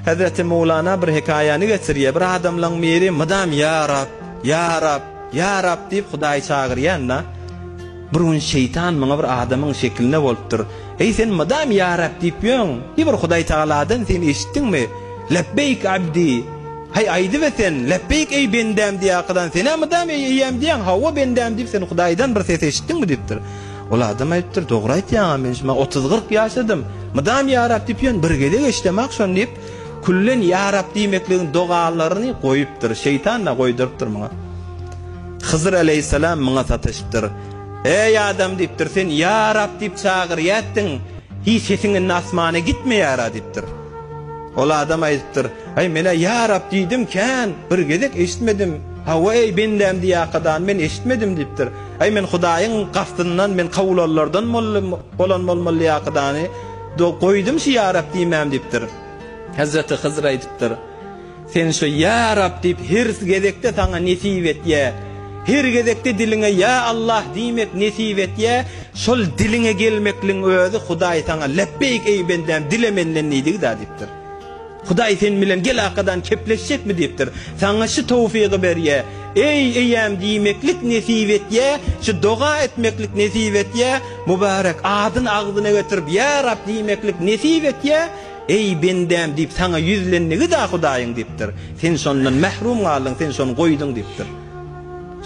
Hezreti Mowlana bir hekaýany getirýär, bir adamlaň biri mydam Ýa Rab, Ýa Rab, Ýa Rab diýip Hudaýy çagyrýan-da. Bir gün şeýtan muňa bir adamyň şeklinde bolupdyr. Eý sen mydam Ýa Rab diýip ýöň, hi bir Hudaý Tagaladan sen eşitdiňmi? Lebbeýk abdi! Haý aýdybe sen, Lebbeýk eý bendäm diýýärkadan, sen-ä mydam eý eýäm diýýäň, hawa bendäm diýip sen Hudaýdan bir ses eşitdiňmi diýipdir. Ol adam aýdypdyr, Dogry aýtýaň-a, men şuma otuz-kyrk ýaşadym. Mydam Ýa Rab diýip ýörün, bir gezek eşidemok şony diýip, küllen Ýa Rab diýmekligiň dogalaryny goýupdyr. Şeýtan-da goýdurypdyr muňa. Hyzyr aleýhissalam muňa sataşypdyr. Eý, adam diýipdir, sen Ýa Rab diýip çagyrýatdyň, hiç sesiň indi asmana gitmeýär-a diýipdir. Ol adam aýdypdyr, Aý, men-ä Ýa Rab diýdim kän, bir gezek eşitmedim. Hawa, eý, bendäm diýýärkadan, men eşitmedim diýipdir. Aý, men Hudaýyň gastyndan, men kawulanlardan bolan bolmaly diýýärkadany, goýdum şu Ýa Rab diýmäm diýipdir. Hezreti Hyzr aýdypdyr, Sen şu Ýa Rab diýip her gezekde saňa nesip etýä. Her gezekde diliňe Ýa Allah diýmek nesip etýä. Şol diliňe gelmekligiň özi Hudaý saňa Lebbeýk eý bendäm dile menden diýdigi-dä diýipdir. Hudaý sen bilen gel arkadan kepleşjekmi diýipdir. Saňa şu towfygy berýä. Eý eýäm diýmeklik nesip etýä, şu doga etmeklik nesip etýä, mübärek adyny agzyna getirip Ýa Rab diýmeklik nesip etýä. Eý, bendäm diýip saňa ýüzlendigi-dä Hudaýyň diýipdir. Sen şondan mährum galdyň, sen şony goýduň diýipdir.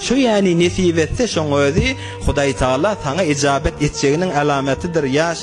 Şu ýäni nesip etse şoň özi Hudaýtagala saňa ijabet etjeginiň alamatydyr, ýaş.